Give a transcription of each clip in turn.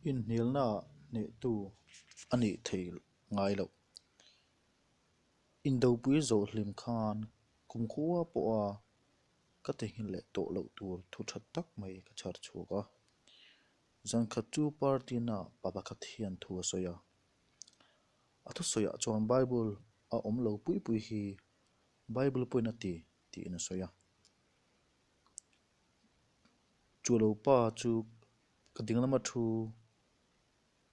Inhnialnaah hnehtu a nih theih ngai loh. Indopui zawh hlim khan kumkhua pawha ka theihnghilh leh tawh loh tur thu tha tak mai ka chhar chhuak a. Zan khat chu party naah pa pakhat hian thu a sawi a. A thusawiah chuan Bible a awm lo pui pui hi Bible pawhin a ti tiin a sawi a. Chu lo pa chu ka ding lama thu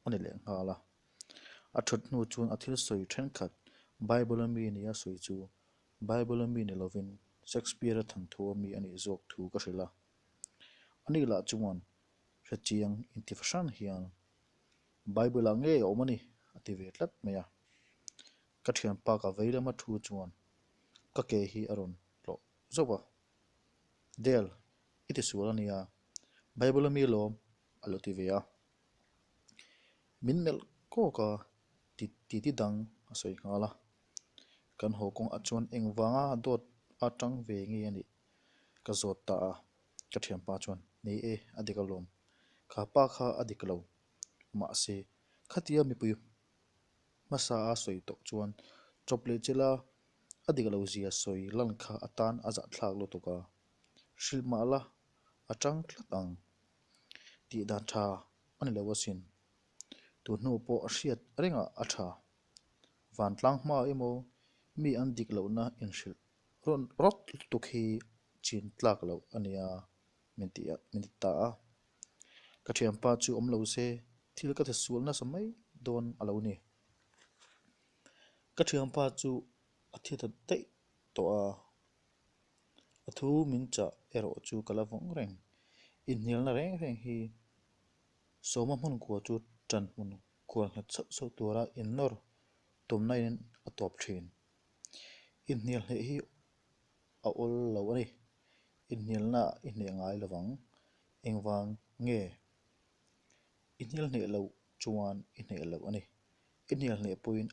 a ni leh nghal a. A that hnu chuan a thil sawi thenkhat Bible a mi nia sawi chu Bible a mi ni lovin Shakespeare-a thanthu a mi a nih zawk thu ka hrilh a. Ani lah chuan hrechiang inti fahran hian Bible-ah ngei a awm a ni a ti ve tlat mai a. Ka thianpa ka vei lama thu chuan ka ke hi a rawn tlawh zauh a. Del, i ti sual a nia, Bible a mi lawm a lo ti ve a. Min melh kawk a, ti ti dang a sawi nghal a. Kan haw kawngah chuan engvanga dawt a tang ve nge a nih ka zawt ta a. Ka thianpa chuan, Nei e, a dik alawm. Kha pa kha a dik lo. Mahse, khatia mipui hmasa a sawi tawh chuan chawp leh chila a dik lo zia sawi lan kha atan a zahthlak lutuk a. Hrilh mah la, a tang tlat ang. Tih dan tha a ni lo asin. Tun hnu pawh a hriat rengah a tha. Vantlang hma emaw mi an dik lohna inhrilh rawn rawt lutuk hi chin tlak loh a nia min ti a, min ti ta a. Ka thianpa chu awm lo se thil ka tisual nasa mai dawn a lo ni. Ka thianpa chu a thi ta daih tawh a. A thu min chah erawh chu ka la vawng reng. Inhnialna reng reng hi sawma hmun kua chu ṭan hmun khual nghet sauh sauh tura innawr tumna in a tawp ṭhin. Inhnial hneh hi a awl lo a ni. Inhnialna i hneh ngai lo vang. Engvang nge i hnial hneh loh chuan i hneh loh a ni. I hnial hneh pawhin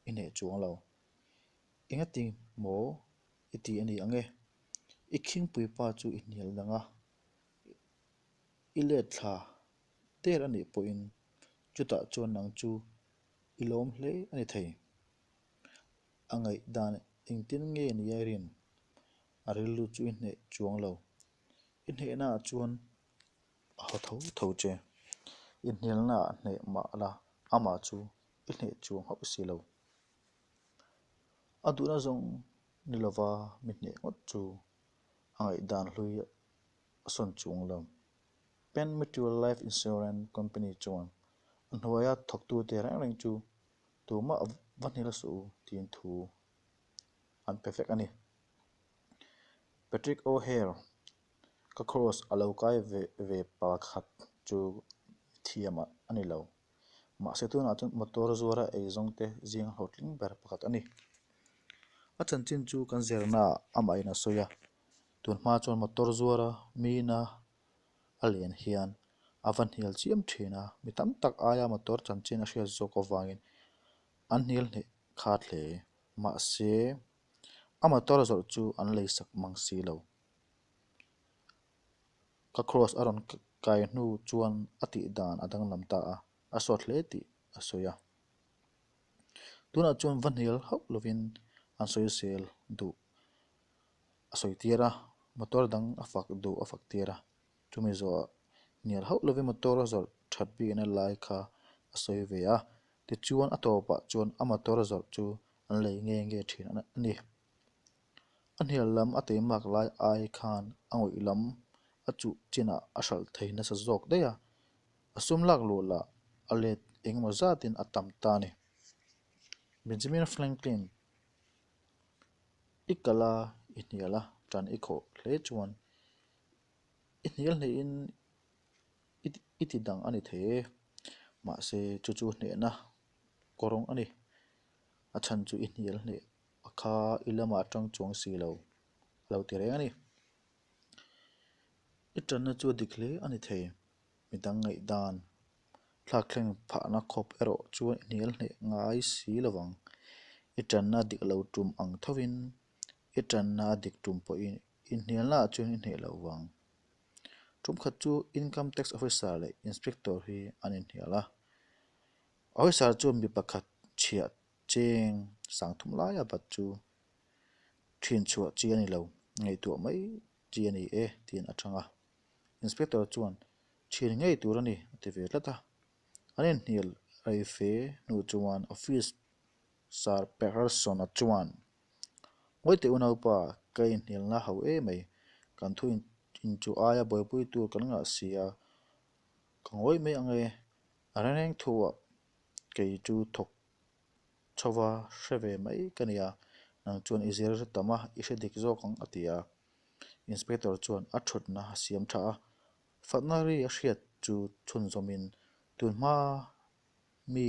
i hneh chuang lo. Engati maw i ti a ni ang e? I khingpui pa chu i hnial dang a, i let thla der a nih pawhin chutah chuan nang chu i lawm hle a ni thei. A ngaihdan engtin nge ni a rin? A rilru chu i hneh chuang lo. I hnehnaah chuan a haw tho tho che. I hnialnaah hneh mah la amah chu i hneh chuang hauh si lo. A duhna zawng ni lova mi hneh ngawt chu a ngaihdan hlui a sawn chuang lo. Penn Mutual Life Insurance Company chuan a hnuaia thawktute reng reng chu tumah va hnil suh u tiin thu an pe vek a ni. Patrick O'Hare ka cross a lo kai ve ve pakhat chu thiam a ni lo. Mahse tunah chuan motor zuara eizawng te zing hlawhtling ber pakhat a ni. A chanchin chu kan zirnaah amahin a sawi a, tun hma chuan motor zuara mina a len hian a va hnial chiam thin a, mi tam tak aia motor chanchin a hriat zawk avangin an hnial hneh khat hle. Mahse a motor zawrh chu an leisak mang si lo. Ka cross a rawn kai hnu chuan a tih dan a danglam ta a, a sawt hle tih a sawi a. Tunah chuan va hnial hauh lovin an sawi sel duh a sawi tir a, motor dang a fak duh a fak tir a. Chumi zawhah hnial hauh lovin motor a zawrh that bikna lai kha a sawi ve a, tichuan a tawpah chuan a motor zawrh chu an lei nge nge thin a ni. A hnial lam a teimak lai ai khan a ngawih lam a chuh chinah a hralh thei nasa zawk daih a, a sum lak luh lah a let engemaw zatin a tam ta a ni. Benjamin Franklin i kal a, i hnial a, tan i khawh hle chuan i hnial hnehin i ti dang a ni thei e, mahse chu chu hnehna kawrawng a ni. A chhan chu i hnial hneh a kha i lamah atang chuang si lo a lo ti reng a ni. I tanna chu a dik hle a ni thei. Midang ngaihdan thlakthleng phahna khawp erawh chuan i hnial hneh ngai si lo vang. I tanna dik lo tum ang thovin i tanna a dik tum pawhin i hnialnaah chuan i hneh lo vang. Tumkhat chu Income Tax Officer leh Inspector hi an inhnial a. Officer chuan mi pakhat chhiah cheng sangthum laia bat chu thin chhuah chi a ni lo, ngaihtuah mai chi a ni e tiin a chhang a. Inspector chuan thin ngei tur a ni a ti ve tlat a. An inhnial rei fe hnu chuan Office Sir Pearson-a chuan, Ngawite unaupa, ka inhnialna ho e mai. Kan thu inchuh aia buaipui tur kan ngah si a, ka ngawi mai ang e. A reng thuah kei chu thawk chhova hre ve mai ka nia, nang chuan i zir tam a, i hre dik zawk ang a ti a. Inspector chuan a thutna a siam tha a, Fatna ri a hriat chu chhunzawmin tun hma mi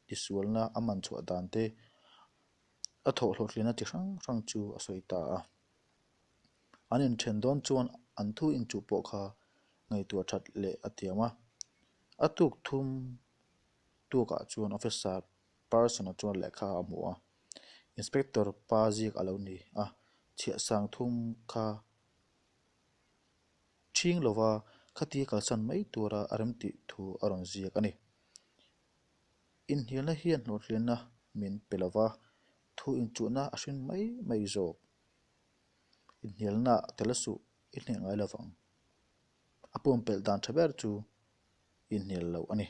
tisualna a man chhuah dan te a thawh hlawhtlinna chi hrang hrang chu a sawi ta a. An inthen dawn chuan an thu inchuh pawh kha ngaihtuah that leh a tiam a. A tuk thum tukah chuan Officer Parson-a chuan lehkha a hmu a. Inspector pa ziak a lo ni a, chhiahsang thum kha Ṭhing lova khatia kalsan mai tura a remtih thu a rawn ziak a ni. Inhnialna hian hlawhtlinna min pe lova, thu inchuhna a hring mai mai zawk. Inhnialna tel suh i hneh ngai lovang. A pumpelh dan ṭha ber chu inhnial loh a ni.